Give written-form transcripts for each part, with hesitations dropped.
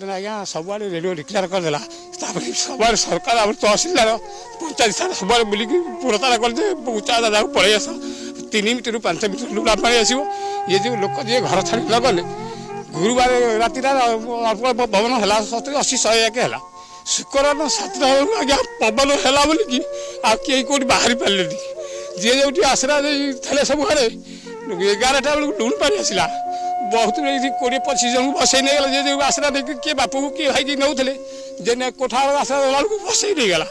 ଦିନ ଆଜ୍ଞା ସବୁଆଡ଼େ ରେଡ଼ିଓ ଡିକ୍ଲେୟାର କରିଦେଲା। ତାପରେ ସବୁଆଡ଼େ ସରକାର, ଆମର ତହସିଲଦାର, ପଞ୍ଚାୟତ ସାର୍ ସବୁଆଡ଼େ ବୁଲିକି ପ୍ରଚାର କଲେ ଯେ ଉଚ୍ଚା ଜାଗାକୁ ପଳେଇ ଆସ, 3 ମିଟରରୁ 5 ମିଟର ଲୁଣା ପାଣି ଆସିବ। ଇଏ ଯେଉଁ ଲୋକ ଯିଏ ଘର ଛାଡ଼ି ନ ଗଲେ, ଗୁରୁବାର ରାତିଟା ଅଳ୍ପ ଅଳ୍ପ ପବନ ହେଲା, 70, 80, 101 ହେଲା। ଶୁକ୍ରବାର ଦିନ 7ଟା ବେଳକୁ ଆଜ୍ଞା ପବନ ହେଲା ବୋଲିକି ଆଉ କେହି କେଉଁଠି ବାହାରି ପାରିଲେନି। ଯିଏ ଯେଉଁଠି ଆଶ୍ରୟ ଥିଲେ ସବୁ ଘରେ। 11ଟା ବେଳକୁ ଲୁଣି ପାଣି ଆସିଲା ବହୁତ। ଏଇଠି 20-25 ଜଣଙ୍କୁ ବସେଇ ନେଇଗଲା। ଯିଏ ଯେଉଁ ଆଶ୍ରୟ ଦେଇକି, କିଏ ବାପକୁ କିଏ ଭାଇକି ନେଉଥିଲେ, ଯେ କୋଠା ଆଶ୍ରୟ ଦେଲା ବେଳକୁ ବସେଇ ନେଇଗଲା।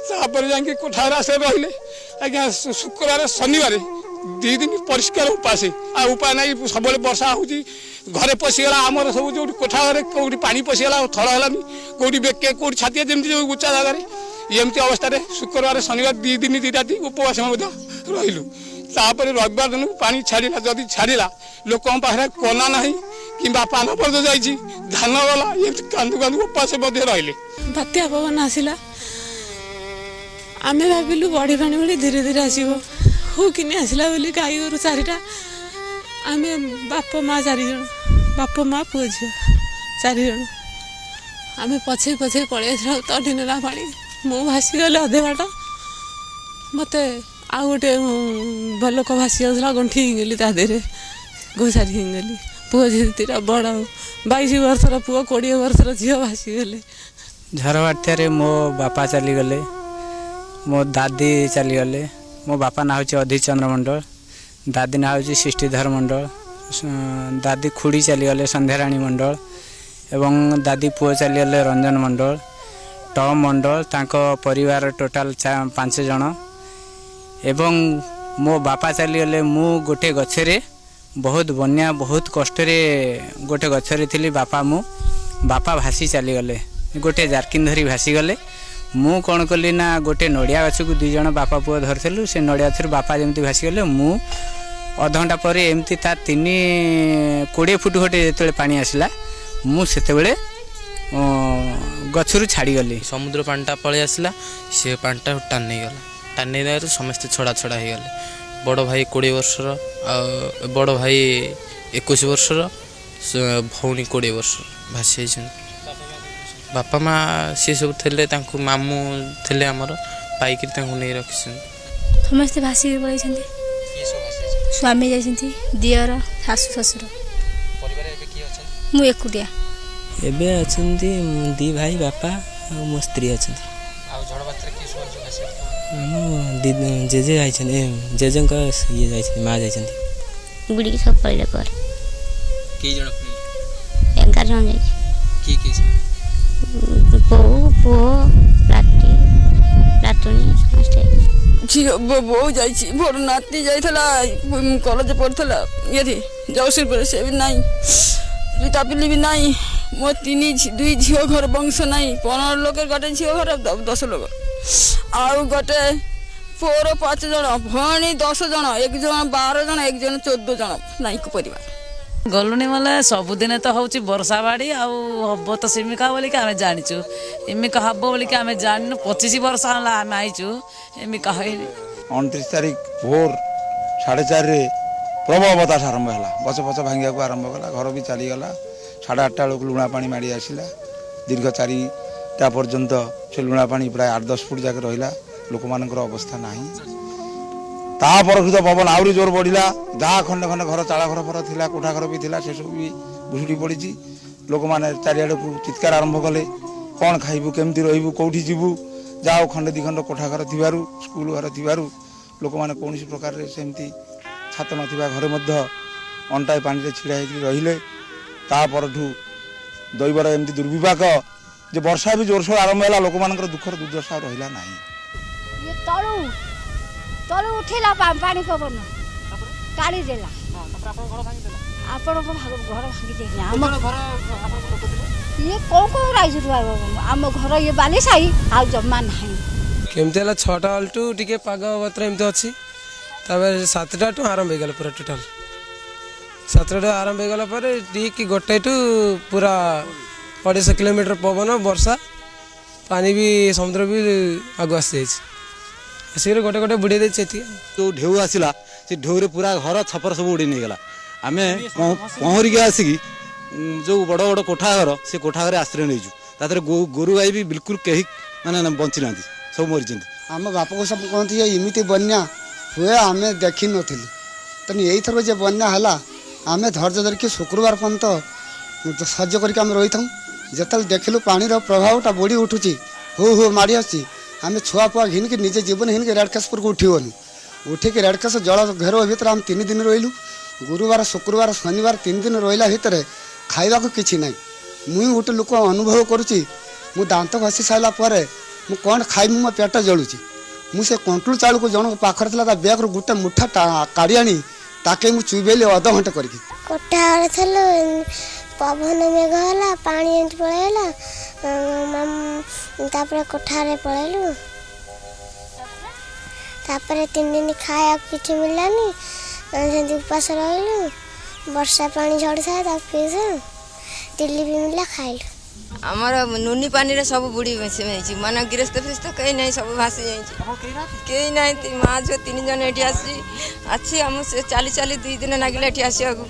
ତାପରେ ଯାଇକି କୋଠାଘରେ ଆଶ୍ରୟ ରହିଲେ ଆଜ୍ଞା। ଶୁକ୍ରବାର, ଶନିବାର 2 ଦିନ ପରିଷ୍କାର ଉପାସେ, ଆଉ ଉପାୟ ନାହିଁ। ସବୁବେଳେ ବର୍ଷା ହେଉଛି, ଘରେ ପଶିଗଲା ଆମର ସବୁ। ଯେଉଁଠି କୋଠା ଘରେ କେଉଁଠି ପାଣି ପଶିଗଲା, ଥଳ ହେଲାନି, କେଉଁଠି ବେକେ, କେଉଁଠି ଛାତିଏ, ଯେମିତି ଯେଉଁ ଉଚ୍ଚା ଜାଗାରେ। ଏମିତି ଅବସ୍ଥାରେ ଶୁକ୍ରବାର, ଶନିବାର 2 ଦିନ 2 ରାତି ଉପବାସ ମଧ୍ୟ ରହିଲୁ। ତାପରେ ରବିବାର ଦିନକୁ ପାଣି ଛାଡ଼ିଲା। ଯଦି ଛାଡ଼ିଲା, ଲୋକଙ୍କ ପାଖରେ କନା ନାହିଁ କିମ୍ବା ପାନ ପର୍ଯ୍ୟନ୍ତ ଯାଇଛି, ଧାନ ଗଲା। ଏମିତି କାନ୍ଦୁ କାନ୍ଦୁ ଉପାସ ମଧ୍ୟ ରହିଲେ। ବାତ୍ୟା ପବନ ଆସିଲା। ଆମେ ଭାବିଲୁ ବଢ଼ି ପାଣି ଭଳି ଧୀରେ ଧୀରେ ଆସିବ। ହୁ କିନି ଆସିଲା ବୋଲି ଗାଈ ଗୋରୁ ଚାରିଟା, ଆମେ ବାପ ମା ଚାରିଜଣ, ବାପ ମା ପୁଅ ଝିଅ ଚାରିଜଣ, ଆମେ ପଛେଇ ପଛେଇ ପଳେଇ ଆସିଲା। ତଡ଼ି ନେଲା ପାଣି। ମୁଁ ଭାସିଗଲି ଅଧେ ବାଟ, ମୋତେ ଆଉ ଗୋଟେ ଲୋକ ଭାସି ଯାଉଥିଲା, ଗଣ୍ଠି ହେଇଗଲି ତା ଦେହରେ, ଘୋଷାରି ହେଇଗଲି। ପୁଅ ଝିଅ ଦୁଇଟା, ବଡ଼ 22 ବର୍ଷର ପୁଅ, 20 ବର୍ଷର ଝିଅ ଭାସିଗଲେ। ଝଡ଼ ବାତ୍ୟାରେ ମୋ ବାପା ଚାଲିଗଲେ, ମୋ ଦାଦି ଚାଲିଗଲେ। ମୋ ବାପା ନାଁ ହେଉଛି ଅଧିକ ଚନ୍ଦ୍ର ମଣ୍ଡଳ, ଦାଦି ନାଁ ହେଉଛି ସୃଷ୍ଟିଧର ମଣ୍ଡଳ। ଦାଦି ଖୁଡ଼ି ଚାଲିଗଲେ ସନ୍ଧ୍ୟାରାଣୀ ମଣ୍ଡଳ ଏବଂ ଦାଦି ପୁଅ ଚାଲିଗଲେ ରଞ୍ଜନ ମଣ୍ଡଳ, ଟମ୍ ମଣ୍ଡଳ। ତାଙ୍କ ପରିବାର ଟୋଟାଲ ପାଞ୍ଚ ଜଣ। ଏବଂ ମୋ ବାପା ଚାଲିଗଲେ, ମୁଁ ଗୋଟେ ଗଛରେ, ବହୁତ ବନ୍ୟା, ବହୁତ କଷ୍ଟରେ ଗୋଟେ ଗଛରେ ଥିଲି ବାପା ମୁଁ। ବାପା ଭାସି ଚାଲିଗଲେ, ଗୋଟେ ଜାର୍କିନ୍ ଧରି ଭାସିଗଲେ। ମୁଁ କ'ଣ କଲି ନା, ଗୋଟେ ନଡ଼ିଆ ଗଛକୁ ଦୁଇ ଜଣ ବାପା ପୁଅ ଧରିଥିଲୁ। ସେ ନଡ଼ିଆ ଗଛରୁ ବାପା ଯେମିତି ଭାସିଗଲେ, ମୁଁ ଅଧଘଣ୍ଟା ପରେ ଏମିତି ତା 3 20 ଫୁଟ ଗୋଟେ ଯେତେବେଳେ ପାଣି ଆସିଲା, ମୁଁ ସେତେବେଳେ ଗଛରୁ ଛାଡ଼ିଗଲି। ସମୁଦ୍ର ପାଣିଟା ପଳେଇ ଆସିଲା, ସେ ପାଣିଟା ଟାଣି ନେଇଗଲା। ଟାଣି ନେଇଗଲାରୁ ସମସ୍ତେ ଛଡ଼ା ଛଡ଼ା ହେଇଗଲେ। ବଡ଼ ଭାଇ 20 ବର୍ଷର, ଆଉ ବଡ଼ ଭାଇ 21 ବର୍ଷର, ଭଉଣୀ 20 ବର୍ଷର ଭାସି ଯାଇଛନ୍ତି। ବାପା ମା ସିଏ ସବୁ ଥିଲେ, ତାଙ୍କୁ ମାମୁଁ ଥିଲେ ଆମର, ପାଇକିରି ତାଙ୍କୁ ନେଇ ରଖିଛନ୍ତି। ସମସ୍ତେ ଭାସିକି ପଳେଇଛନ୍ତି। ସ୍ୱାମୀ ଯାଇଛନ୍ତି, ଦିଅର, ଶାଶୁ, ଶ୍ୱଶୁର। ମୁଁ ଏକୁଟିଆ। ଏବେ ଅଛନ୍ତି ଦି ଭାଇ, ବାପା ଆଉ ମୋ ସ୍ତ୍ରୀ ଅଛନ୍ତି। ଆମ ଜେଜେ ଯାଇଛନ୍ତି, ଜେଜେଙ୍କ ଇଏ ଯାଇଛନ୍ତି, ମା ଯାଇଛନ୍ତି। ବୁଡ଼ିକି ସବୁ ପଳେଇଲେ ପରେ। କେଇ ଜଣ ପଳେଇଲେ? 11 ଜଣ ଯାଇଛି। କିଏ କିଏ ସବୁ? ବୋଉ, ପୁଅ, ନାତି, ନାତୁଣୀ ସମସ୍ତେ ଯାଇଛି। ଝିଅ, ବୋଉ ଯାଇଛି। ବଡ଼ ନାତି ଯାଇଥିଲା, କଲେଜ ପଢ଼ୁଥିଲା ଇଏଠି ଜଗତସିଂହପୁରରେ, ସେ ବି ନାହିଁ। ପିତାପିଲି ବି ନାହିଁ। ମୋ ତିନି ଦୁଇ ଝିଅ ଘର ବଂଶ ନାହିଁ। 15 ଲୋକ, ଗୋଟେ ଝିଅ ଘର 10 ଲୋକ, ଆଉ ଗୋଟେ ପୁଅର ପାଞ୍ଚ ଜଣ, ଭଉଣୀ 10 ଜଣ, ଏକ ଜଣ 12 ଜଣ, ଏକ ଜଣ 14 ଜଣ ନାଇଁ ପରିବାର। ଗଲୁଣି ବୋଲେ ସବୁଦିନେ ତ ହେଉଛି ବର୍ଷା ବାଡ଼ି, ଆଉ ହବ ତ ସେମିକା ବୋଲିକି ଆମେ ଜାଣିଛୁ। ଏମିକା ହବ ବୋଲିକି ଆମେ ଜାଣିନୁ। 25 ବର୍ଷ ହେଲା ଆମେ ଆଇଛୁ, ଏମିକା ହେଇନି। 29 ତାରିଖ ଭୋର 4:30ରେ ପ୍ରବଳ ବତାସ ଆରମ୍ଭ ହେଲା। ଗଛ ଫଛ ଭାଙ୍ଗିବାକୁ ଆରମ୍ଭ କଲା, ଘର ବି ଚାଲିଗଲା। 8:30 ବେଳକୁ ଲୁଣା ପାଣି ମାଡ଼ି ଆସିଲା। ଦୀର୍ଘ 4ଟା ପର୍ଯ୍ୟନ୍ତ ସେ ଲୁଣା ପାଣି ପ୍ରାୟ 8-10 ଫୁଟ ଯାକେ ରହିଲା। ଲୋକମାନଙ୍କର ଅବସ୍ଥା ନାହିଁ। ତା ପରଠୁ ତ ପବନ ଆହୁରି ଜୋର ବଢ଼ିଲା। ଯାହା ଖଣ୍ଡେ ଖଣ୍ଡେ ଘର, ଚାଳ ଘର ଫର ଥିଲା, କୋଠା ଘର ବି ଥିଲା, ସେସବୁ ବି ଭୁଷୁଡ଼ି ପଡ଼ିଛି। ଲୋକମାନେ ଚାରିଆଡ଼କୁ ଚିତ୍କାର ଆରମ୍ଭ କଲେ, କ'ଣ ଖାଇବୁ, କେମିତି ରହିବୁ, କେଉଁଠି ଯିବୁ? ଯାହା ହଉ, ଖଣ୍ଡେ ଦୁଇ ଖଣ୍ଡ କୋଠା ଘର ଥିବାରୁ, ସ୍କୁଲ ଘର ଥିବାରୁ ଲୋକମାନେ କୌଣସି ପ୍ରକାରରେ ସେମିତି ଛାତ ନଥିବା ଘରେ ମଧ୍ୟ ଅଣ୍ଟାଏ ପାଣିରେ ଛିଡ଼ା ହେଇକି ରହିଲେ। ତା ପରଠୁ ଦୈବର ଏମିତି ଦୁର୍ବିପାକ ଯେ ବର୍ଷା ବି ଜୋରସୋର ଆରମ୍ଭ ହେଲା। ଲୋକମାନଙ୍କର ଦୁଃଖର ଦୁର୍ଦ୍ଦଶା ଆଉ ରହିଲା ନାହିଁ। ଇଏ ତଳୁ ତଳୁ ଉଠିଲା ପାଣି, ପବନ କାଢ଼ି ଦେଲା। ଆପଣଙ୍କ ଘର ଭାଙ୍ଗି ଦେଇନି ଆମ। ଇଏ କୋଉ କୋଉ ରାଇଜରୁ ଆମ ଘର, ଇଏ ବାଲି ସାହି ଆଉ ଜମା ନାହିଁ। କେମିତି ହେଲା, 6ଟା ବେଳଠୁ ଟିକେ ପାଗ ପତ୍ର ଏମିତି ଅଛି। ତାପରେ 7ଟାଠୁ ଆରମ୍ଭ ହେଇଗଲା ପୁରା ଟୋଟାଲ। 7ଟାଠୁ ଆରମ୍ଭ ହେଇଗଲା ପରେ ଠିକ୍ 1ଠୁ ପୁରା 250 କିଲୋମିଟର ପବନ, ବର୍ଷା, ପାଣି ବି, ସମୁଦ୍ର ବି ଆଗକୁ ଆସିଯାଇଛି। ଆସିକରି ଗୋଟେ ଗୋଟେ ବୁଡ଼େଇ ଦେଇଛି, ଏତିକି। ଯେଉଁ ଢେଉ ଆସିଲା, ସେ ଢେଉରେ ପୁରା ଘର ଛପର ସବୁ ଉଡ଼ି ନେଇଗଲା। ଆମେ ପହଁରିକି ଆସିକି ଯେଉଁ ବଡ଼ ବଡ଼ କୋଠା ଘର, ସେ କୋଠା ଘରେ ଆଶ୍ରୟ ନେଇଛୁ। ତା ଦେହରେ ଗୋରୁ ଗାଈ ବି ବିଲକୁଲ କେହି ମାନେ ବଞ୍ଚିନାହାନ୍ତି, ସବୁ ମରିଛନ୍ତି। ଆମ ବାପକୁ ସବୁ କହନ୍ତି ଯେ ଏମିତି ବନ୍ୟା ହୁଏ ଆମେ ଦେଖିନଥିଲୁ। ତେଣୁ ଏଇଥର ଯେ ବନ୍ୟା ହେଲା, ଆମେ ଧୈର୍ଯ୍ୟ ଧରିକି ଶୁକ୍ରବାର ପର୍ଯ୍ୟନ୍ତ ସହ୍ୟ କରିକି ଆମେ ରହିଥାଉ। ଯେତେବେଳେ ଦେଖିଲୁ ପାଣିର ପ୍ରଭାବଟା ବଢ଼ି ଉଠୁଛି, ହୁ ହୁ ମାଡ଼ି ଆସୁଛି, ଆମେ ଛୁଆ ପୁଆ ଘିନିକି ନିଜେ ଜୀବନ ଘିନିକି ରେଡ଼କ୍ରସପୁରକୁ ଉଠିଗଲୁ। ଉଠିକି ରେଡ଼କ୍ରସ ଜଳ ଘେର ଭିତରେ ଆମେ 3 ଦିନ ରହିଲୁ। ଗୁରୁବାର, ଶୁକ୍ରବାର, ଶନିବାର 3 ଦିନ ରହିଲା ଭିତରେ ଖାଇବାକୁ କିଛି ନାହିଁ। ମୁଇଁ ଗୋଟେ ଲୋକ ଅନୁଭବ କରୁଛି, ମୁଁ ଦାନ୍ତ ଘଷି ସାରିଲା ପରେ ମୁଁ କ'ଣ ଖାଇବି, ମୋ ପେଟ ଜଳୁଛି। ମୁଁ ସେ କଣ୍ଟ୍ରୋଲ ଚାଉଳକୁ ଜଣଙ୍କ ପାଖରେ ଥିଲା, ତା ବ୍ୟାଗରୁ ଗୋଟେ ମୁଠା କାଢ଼ି ଆଣି ତାକେ ମୁଁ ଚୁବେଇଲି ଅଧଘଣ୍ଟା କରିକି। କୋଠା ଘରେ ଥିଲୁ, ପବନ ମେଘ ହେଲା, ପାଣି ଏମିତି ପଳେଇଲା, ତାପରେ କୋଠାରେ ପଳେଇଲୁ। ତାପରେ 3 ଦିନ ଖାଇବାକୁ କିଛି ମିଳିଲାନି, ସେମିତି ଉପାସ ରହିଲୁ। ବର୍ଷା ପାଣି ଝଡ଼ିଥାଏ, ତାକୁ ପିଇଥାଉ। ରିଲିଫ ମିଳିଲା, ଖାଇଲୁ। ଆମର ନୁନି ପାଣିରେ ସବୁ ବୁଡ଼ି ଯାଇଛି, ମାନେ ଗୃହସ୍ଥ ଫିରସ୍ତ କେହି ନାହିଁ, ସବୁ ଭାସି ଯାଇଛି, କେହି ନାହାନ୍ତି। ମା ଝିଅ 3 ଜଣ ଏଠି ଆସି ଅଛି। ଆମ ସେ ଚାଲି ଚାଲି 2 ଦିନ ଲାଗିଲା ଏଠି ଆସିବାକୁ,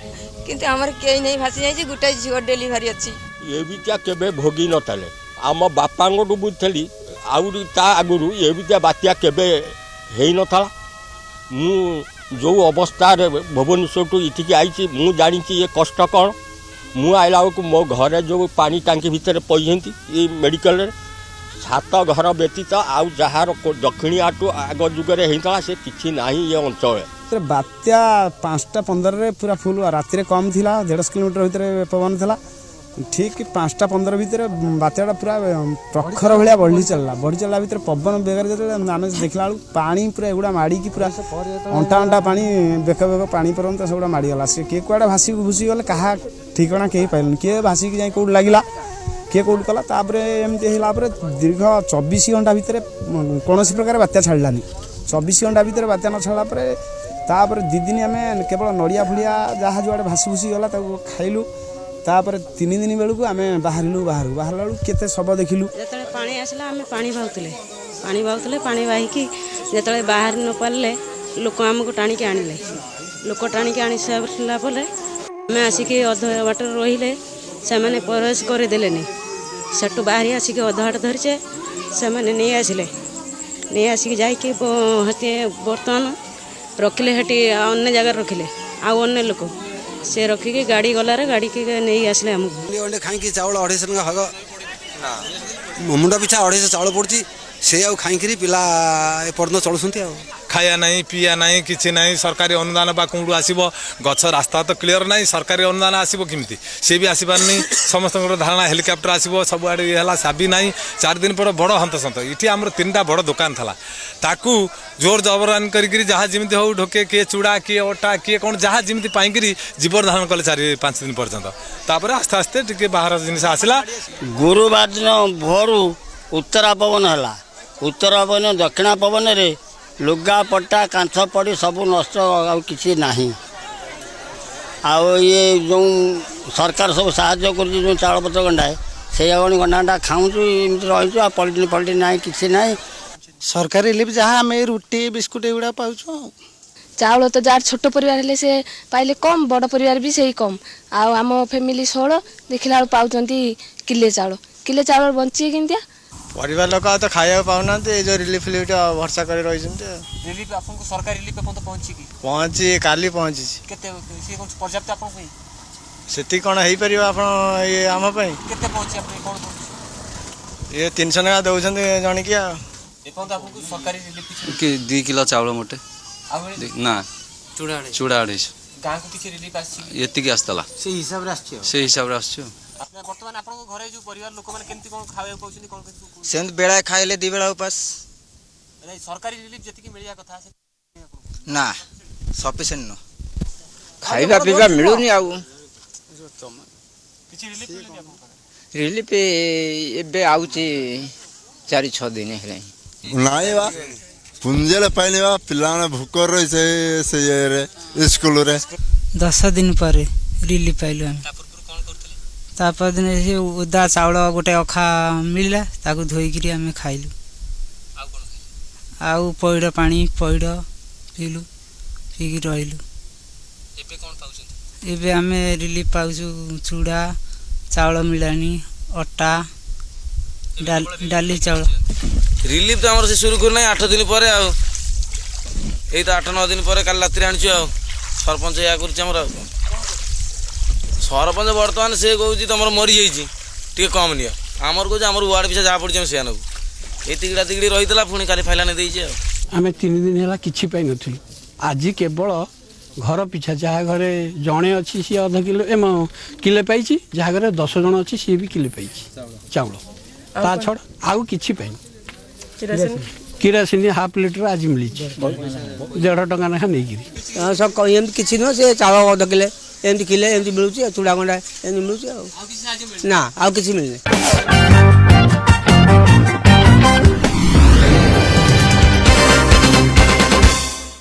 କିନ୍ତୁ ଆମର କେହି ନାହିଁ, ଭାସି ଯାଇଛି। ଗୋଟେ ଝିଅ ଡେଲିଭରି ଅଛି। ଏମିତିଆ କେବେ ଭୋଗି ନଥିଲେ। ଆମ ବାପାଙ୍କଠୁ ବୁଝିଥିଲି, ଆହୁରି ତା ଆଗରୁ ଏମିତିଆ ବାତ୍ୟା କେବେ ହେଇନଥିଲା। ମୁଁ ଯେଉଁ ଅବସ୍ଥାରେ ଭୁବନେଶ୍ୱରଠୁ ଏଠିକି ଆଇଛି, ମୁଁ ଜାଣିଛି ଏ କଷ୍ଟ କ'ଣ। ମୁଁ ଆଇଲା ବେଳକୁ ମୋ ଘରେ ଯେଉଁ ପାଣି ଟାଙ୍କି ଭିତରେ ପଡ଼ିଛନ୍ତି, ଏଇ ମେଡ଼ିକାଲରେ 7 ଘର ବ୍ୟତୀତ ଆଉ ଯାହାର ଦକ୍ଷିଣିଆଠୁ ଆଗ ଯୁଗରେ ହେଇଥିଲା ସେ କିଛି ନାହିଁ ଏ ଅଞ୍ଚଳରେ। ବାତ୍ୟା 5ଟା 15ରେ ପୁରା ଫୁଲ୍, ରାତିରେ କମ୍ ଥିଲା, 150 କିଲୋମିଟର ଭିତରେ ପବନ ଥିଲା। ଠିକ୍ 5ଟା 15 ଭିତରେ ବାତ୍ୟାଟା ପୁରା ପ୍ରଖର ଭଳିଆ ବଢ଼ି ଚାଲିଲା। ବଢ଼ି ଚାଲିଲା ଭିତରେ ପବନ ବେଗରେ ଯେତେବେଳେ ଆମେ ଦେଖିଲା ବେଳକୁ ପାଣି ପୁରା ଏଗୁଡ଼ା ମାଡ଼ିକି ପୁରା ଅଣ୍ଟା ଅଣ୍ଟା ପାଣି, ବେକ ବେକ ପାଣି ପର୍ଯ୍ୟନ୍ତ ସେଗୁଡ଼ା ମାଡ଼ିଗଲା। ସେ କିଏ କୁଆଡ଼େ ଭାସିକି ଭୁସିଗଲେ, କାହା ଠିକଣା କେହି ପାଇଲେନି। କିଏ ଭାସିକି ଯାଇ କେଉଁଠି ଲାଗିଲା, କିଏ କେଉଁଠି କଲା। ତାପରେ ଏମିତି ହେଲା ପରେ ଦୀର୍ଘ 24 ଘଣ୍ଟା ଭିତରେ କୌଣସି ପ୍ରକାର ବାତ୍ୟା ଛାଡ଼ିଲାନି। 24 ଘଣ୍ଟା ଭିତରେ ବାତ୍ୟା ନ ଛାଡ଼ିଲା ପରେ ତାପରେ 2 ଦିନ ଆମେ କେବଳ ନଡ଼ିଆ ଫଡ଼ିଆ ଯାହା ଯୁଆଡ଼େ ଭାସି ଭୁସି ଗଲା ତାକୁ ଖାଇଲୁ। ତାପରେ 3 ଦିନ ବେଳକୁ ଆମେ ବାହାରିଲୁ। ବାହାରକୁ ବାହାରିଲା ବେଳକୁ କେତେ ଶବ ଦେଖିଲୁ। ଯେତେବେଳେ ପାଣି ଆସିଲା ଆମେ ପାଣି ବାହୁଥିଲେ, ପାଣି ବାହୁଥିଲେ। ପାଣି ବାହିକି ଯେତେବେଳେ ବାହାରି ନ ପାରିଲେ, ଲୋକ ଆମକୁ ଟାଣିକି ଆଣିଲେ। ଲୋକ ଟାଣିକି ଆଣି ସାରିଲା ପରେ ଆମେ ଆସିକି ଅଧ ବାଟରେ ରହିଲେ, ସେମାନେ ପ୍ରବେଶ କରିଦେଲେନି। ସେଠୁ ବାହାରି ଆସିକି ଅଧ ବାଟ ଧରିଛେ, ସେମାନେ ନେଇ ଆସିଲେ। ନେଇ ଆସିକି ଯାଇକି ବର୍ତ୍ତମାନ ରଖିଲେ ସେଠି, ଅନ୍ୟ ଜାଗାରେ ରଖିଲେ। ଆଉ ଅନ୍ୟ ଲୋକ ସେ ରଖିକି ଗାଡ଼ି ଗଲାରେ ଗାଡ଼ିକି ନେଇ ଆସିଲେ ଆମକୁ। ଗଣ୍ଡେ ଖାଇକି ଚାଉଳ 250 ଟଙ୍କା ଭାଗ, ମୁଣ୍ଡ ପିଛା 250 ଚାଉଳ ପଡ଼ୁଛି। ସେ ଆଉ ଖାଇକିରି ପିଲା ଏପର୍ଯ୍ୟନ୍ତ ଚଳୁଛନ୍ତି। ଆଉ ଖାଇବା ନାହିଁ, ପିଇବା ନାହିଁ, କିଛି ନାହିଁ। ସରକାରୀ ଅନୁଦାନ ବା କେଉଁଠୁ ଆସିବ? ଗଛ ରାସ୍ତା ତ କ୍ଲିଅର ନାହିଁ, ସରକାରୀ ଅନୁଦାନ ଆସିବ କେମିତି? ସେ ବି ଆସିପାରୁନି। ସମସ୍ତଙ୍କର ଧାରଣା ହେଲିକପ୍ଟର ଆସିବ, ସବୁଆଡ଼େ ଇଏ ହେଲା, ସାବି ନାହିଁ। 4 ଦିନ ପରେ ବଡ଼ ହନ୍ତସନ୍ତ। ଏଠି ଆମର 3ଟା ବଡ଼ ଦୋକାନ ଥିଲା, ତାକୁ ଜୋର ଜବରାନ କରିକିରି ଯାହା ଯେମିତି ହଉ ଢୋକେ, କିଏ ଚୁଡ଼ା, କିଏ ଅଟା, କିଏ କ'ଣ, ଯାହା ଯେମିତି ପାଇକିରି ଜୀବନ ଧାରଣ କଲେ 4-5 ଦିନ ପର୍ଯ୍ୟନ୍ତ। ତାପରେ ଆସ୍ତେ ଆସ୍ତେ ଟିକେ ବାହାର ଜିନିଷ ଆସିଲା। ଗୁରୁବାର ଦିନ ଭୋରୁ ଉତ୍ତରା ପବନ ହେଲା। ଉତ୍ତର ପବନ, ଦକ୍ଷିଣା ପବନରେ ଲୁଗାପଟା କାନ୍ଥ ପଡ଼ି ସବୁ ନଷ୍ଟ, ଆଉ କିଛି ନାହିଁ। ଆଉ ଇଏ ଯେଉଁ ସରକାର ସବୁ ସାହାଯ୍ୟ କରୁଛି, ଯେଉଁ ଚାଉଳପତ୍ର ଗଣ୍ଡାଏ, ସେଇ ଗଣ୍ଡା ଗଣ୍ଡା ଖାଉଛୁ, ଏମିତି ରହିଛୁ। ଆଉ ପଲିଥିନ୍ ଫଲିଥିନ୍ ନାହିଁ, କିଛି ନାହିଁ। ସରକାରୀ ରିଲିଫ୍ ଯାହା ଆମେ ରୁଟି ବିସ୍କୁଟ ଏଗୁଡ଼ା ପାଉଛୁ। ଆଉ ଚାଉଳ ତ ଯାହାର ଛୋଟ ପରିବାର ହେଲେ ସେ ପାଇଲେ କମ୍, ବଡ଼ ପରିବାର ବି ସେଇ କମ୍। ଆଉ ଆମ ଫ୍ୟାମିଲି 16, ଦେଖିଲା ବେଳକୁ ପାଉଛନ୍ତି କିଲେ ଚାଉଳ। କିଲେ ଚାଉଳ ବଞ୍ଚିବେ କେମିତିଆ? ପରିବାର ଲୋକ ଆଉ ତ ଖାଇବାକୁ ପାଉନାହାନ୍ତି। ଏଇ ଯେଉଁ ରିଲିଫ୍ ଫିଲିଫ୍ ଭରସା କରି ରହିଛନ୍ତି। ଆଉ ରିଲିଫ୍ ଆପଣଙ୍କୁ, ସରକାରୀ ରିଲିଫ୍ ଏପର୍ଯ୍ୟନ୍ତ ପହଞ୍ଚିଛି କି? ପହଞ୍ଚି, କାଲି ପହଞ୍ଚିଛି। କେତେ ସିଏ କ'ଣ ପର୍ଯ୍ୟାପ୍ତ ଆପଣଙ୍କ ପାଇଁ? ସେତିକି କ'ଣ ହେଇପାରିବ ଆପଣ ଇଏ ଆମ ପାଇଁ? କେତେ ପହଞ୍ଚି ଆପଣ କ'ଣ ପହଞ୍ଚି? ଇଏ 300 ଟଙ୍କା ଦେଉଛନ୍ତି ଜଣିକିଆ। ଏପର୍ଯ୍ୟନ୍ତ ଆପଣଙ୍କୁ ସରକାରୀ ରିଲିଫ୍ କିଛି କି 2 କିଲୋ ଚାଉଳ ମୋଟେ ଆଉ ମିଳିଛି? ନା। ଚୁଡ଼ା 250? ଚୁଡ଼ା 250। ଗାଁକୁ କିଛି ରିଲିଫ୍ ଆସିଛି? ଏତିକି ଆସିଥିଲା। ସେଇ ହିସାବରେ ଆସିଛି। ସେଇ ହିସାବରେ ଆସୁଛି। ବର୍ତ୍ତମାନ ଆପଣଙ୍କ ଘରେ ଯୋଉ ପରିବାର ଲୋକମାନେ କେମିତି କ'ଣ ଖାଇବାକୁ ପାଉଛନ୍ତି, କ'ଣ କେମିତି? ସେମିତି ବେଳା ଖାଇଲେ 2 ବେଳା ଉପାସ। ସରକାରୀ ରିଲିଫ୍ ଯେତିକି ମିଳିବା କଥା? ନା, ସଫିସିଏଣ୍ଟ ନୁହଁ। ଖାଇବା ପିଇବା ମିଳୁନି। ଆଉ କିଛି ରିଲିଫ୍ ମିଳୁନି ଆପଣଙ୍କ? ରିଲିଫ୍ ଏବେ ଆଉଛି, 4-6 ଦିନ ହେଲାଣି। ନାଇଁ ବା, ପୁଞ୍ଜେଲେ ପାଇନି ବା। ପିଲାମାନେ ଭୋକରେ ରହି ସେ ଇଏରେ ସ୍କୁଲରେ। 10 ଦିନ ପରେ ରିଲିଫ୍ ପାଇଲୁ ଆମେ। ତାପର ଦିନ ସେ ଓଦା ଚାଉଳ ଗୋଟେ ଅଖା ମିଳିଲା, ତାକୁ ଧୋଇକିରି ଆମେ ଖାଇଲୁ। ଆଉ ପଇଡ଼ ପାଣି, ପଇଡ଼ ପିଇଲୁ, ପିଇକି ରହିଲୁ। ଏବେ କ'ଣ ପାଉଛନ୍ତି? ଏବେ ଆମେ ରିଲିଫ୍ ପାଉଛୁ, ଚୁଡ଼ା ଚାଉଳ ମିଳିଲାଣି, ଅଟା, ଡାଲି, ଚାଉଳ। ରିଲିଫ୍ ତ ଆମର ସେ ସୁରୁଖୁରୁ ନାହିଁ, 8 ଦିନ ପରେ ଆଉ ଏଇ ତ 8 9 ଦିନ ପରେ କାଲି ରାତିରେ ଆଣିଛୁ। ଆଉ ସରପଞ୍ଚ ଏହା କରୁଛି ଆମର। ଆଉ ସରପଞ୍ଚ ବର୍ତ୍ତମାନ ସେ କହୁଛି ତମର ମରିଯାଇଛି, ଟିକେ କମ୍ ନିଅ। ଆମର କହୁଛି ଆମର ୱାର୍ଡ଼ ପିଛା ଯାହା ପଡ଼ିଛି ଆମେ ସେୟା ନେବୁ। ଏଇ ତିଗିଡ଼ା ତିଗିଡ଼ି ରହିଥିଲା, ପୁଣି କାଲି ଫାଇଲାନି ଦେଇଛି। ଆଉ ଆମେ 3 ଦିନ ହେଲା କିଛି ପାଇନଥିଲୁ। ଆଜି କେବଳ ଘର ପିଛା ଯାହା ଘରେ ଜଣେ ଅଛି ସିଏ ଅଧ କିଲୋ କିଲେ ପାଇଛି, ଯାହା ଘରେ 10 ଜଣ ଅଛି ସିଏ ବି କିଲେ ପାଇଛି ଚାଉଳ। ତା ଛଡ଼ା ଆଉ କିଛି ପାଇନି। କିରାସିନି ହାଫ୍ ଲିଟର ଆଜି ମିଳିଛି 1.5 ଟଙ୍କା ଲେଖା ନେଇକିରି। ସବୁ ଏମିତି କିଛି ନୁହଁ, ସେ ଚାଉଳ ଅଧ କିଲେ ଏମିତି କିଲେ ଏମିତି ମିଳୁଛି, ଆଉ ଚୁଡ଼ା ଗଣ୍ଡା ଏମିତି ମିଳୁଛି। ଆଉ ନା, ଆଉ କିଛି ମିଳିନି।